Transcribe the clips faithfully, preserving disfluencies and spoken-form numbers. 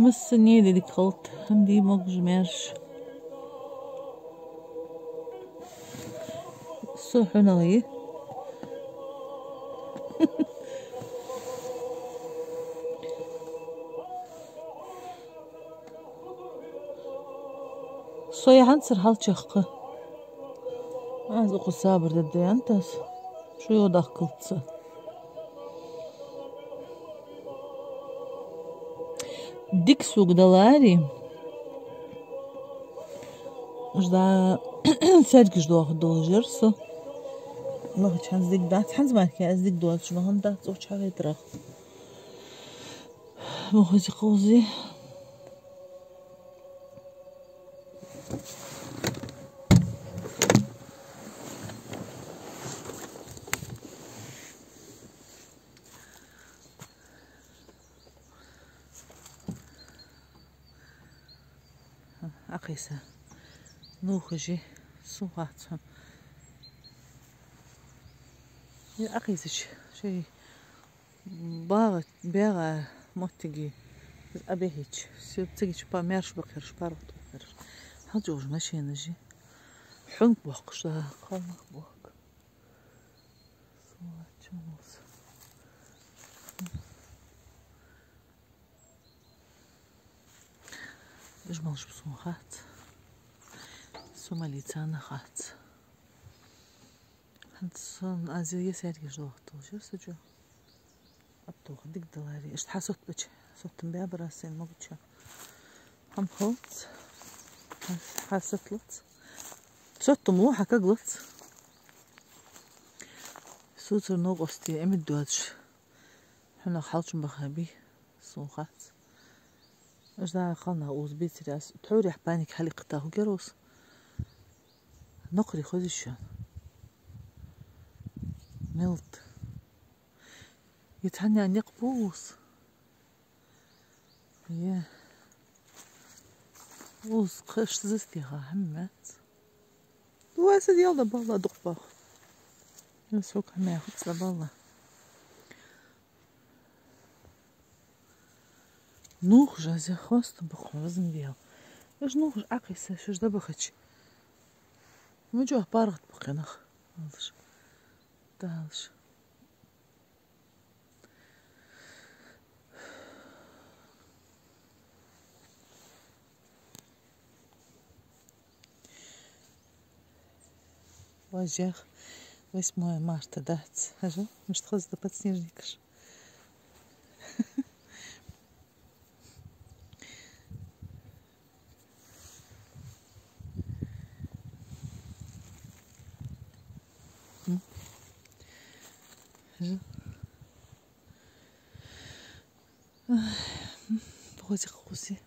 Массане а дика хилда, хӀама де могаш, маьрша. Со хьунагӀа я. Со яхьанцара хьалчакхка. Аз укхаза сабар дергда аьннад аз. Шо йодахкалца. Дика сога даларе. Жда сергаш дохадолаш яр со. Махача хӀанз дика дац, хӀанз мара аз дика доацаш ма хиннадац, цӀочхьа гӀетарах. Мухази кхузи. Ӏокхийса. Нувхаш я, сона хац хьона. Е Ӏокхийсача, шоай багӀа, бегӀа моттиге Ӏобехача, се цига чу па маьрша бакъ яраш, паргӀата бакъ яраш. Хьалчувужа машинаш я. Хьунг бохкаш да, кхалнах бохк. Сона чу муса. Уж малаш ба сона хац. Со малийца а хац. ХӀанз сона аз е сергаш дохадолаш яр со чу. Аттоха дика даларе. Иштта хьасотбача, соттам баьбар аз сайна могача. ХӀама хилац. Хьасотлац. Соттам лу, хьакаглац. Сона цар новкъостий Ӏимад доацаш. ХьунагӀа хьалчубаха бий, сона хац. Жда кхалнах укхаза бецаре аз. Тхьоврех паника хьалъяккха хургьяр укхаза. Нокхарий хозий шоана? Мелт. Е цхьанне никъ ба укхаза? Е. Укхаза кхы иштта застеха хӀама яц. Вай са дел да балла дукха бах. Сога хӀама яхац да балла. Нувхаш аз я, хоастам ба хьона, везан Даьла. Уж нувхаш Ӏокхийса, шоаш дӀабахача. Мичахьа паргӀата бакъ я нах. Далаш. Далаш. Вайх восьмое марта дац. Хьажал, мишта хоза да подснежникаш. М? Хьажал. Ай, м, бохазе кхузе.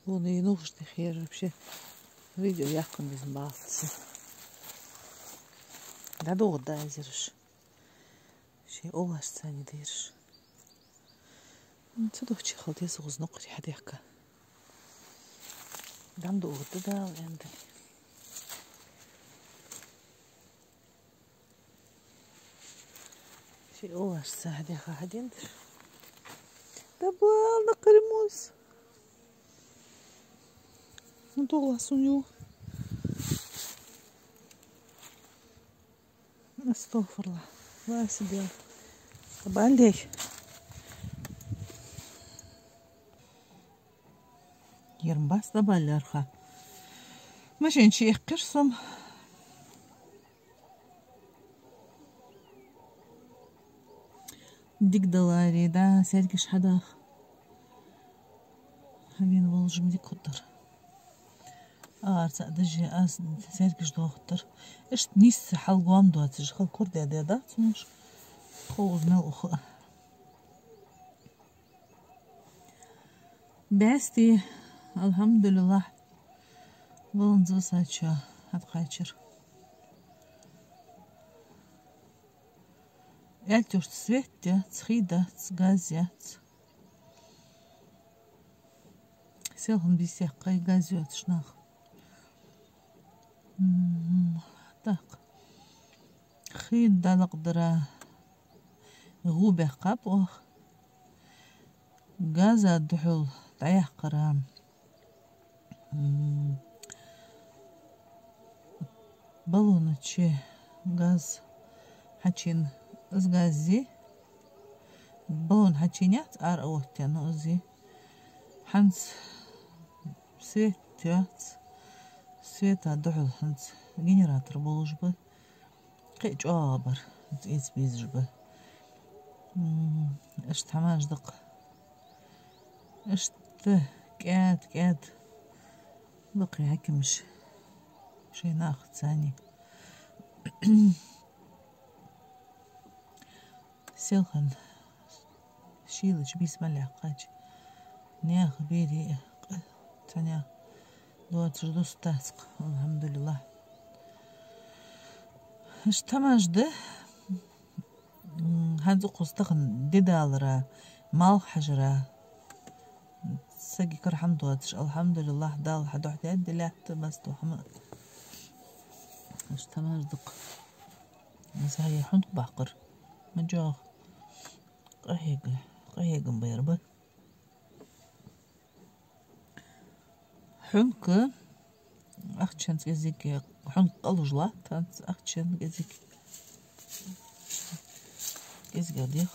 Вон и нувхаш дехьара вообще видео яьккха безам баллац. ДӀадоагӀаргда аз ераш. Шоай овлашца а дераш. М, цу дохчий хала деза укхаза нокхарий хьадехка. ДӀа ма доагӀаргда Дала аьнна дале. Шоай овлашца хьадеха хьаденадаш. Да бала, нокхарий мус. Ну, то глаз у него. Астагфируллах. Вай са Даьла. Баллий. Ер ма бац дӀабалларах. Машина чу эккхар со. Дика даларе, да, сергаш хьадаха. Хьавена волаш ма дика хургдар. Арца а дажи аз сергаш дохаддар. Иштта нийсса хьал гом доацаш, хала кура даьдац хьона уж. Ховш мел уха. Баьсти, алхьамдулиллахӀ, валанза висача хьакхаьчар. Аьлча, свет яц, хий дац, газ яц. Селхан бийса яьккхай, газ йоацаш нах. М, так. Хий дӀалакъдара. ГӀу баьккхаб оаха. Газа духьал дӀаяккхара. М, баллона чу газ хьачуена, из гази, баллон хьачуенаяц, ара оттаяьй из. ХӀанз свет яц, света духьал хӀанз генератор болаш ба. Кхы чӀоагӀа бар, из безаш ба. М, иштта хӀамаш да-кх. Иштта кӀаьда-кӀаьда ба-кх хьакимаш шоай нахаца. Селхан шийлача бийса мел яьккхача наьха берий къа-, цхьаннех доацаш дустац-кх, алхьамдулиллахӀ. Иштта хӀамаш да. М, хӀанз укхаза тахан ди далара, малх хьажара, сага кара хӀама доацаш, алхьамдулиллахӀ, Дала хьадухьа даьд ди лаьтта, баста хӀама. Иштта хӀамаш да-кх. Из хьай хьунка баккхар. Ма чӀоагӀа къахьега-, къахьегам бар ба. Хьунка ахчан кӀезига, хьунка къалуж латт, ахчан кӀезига. КӀезига дех.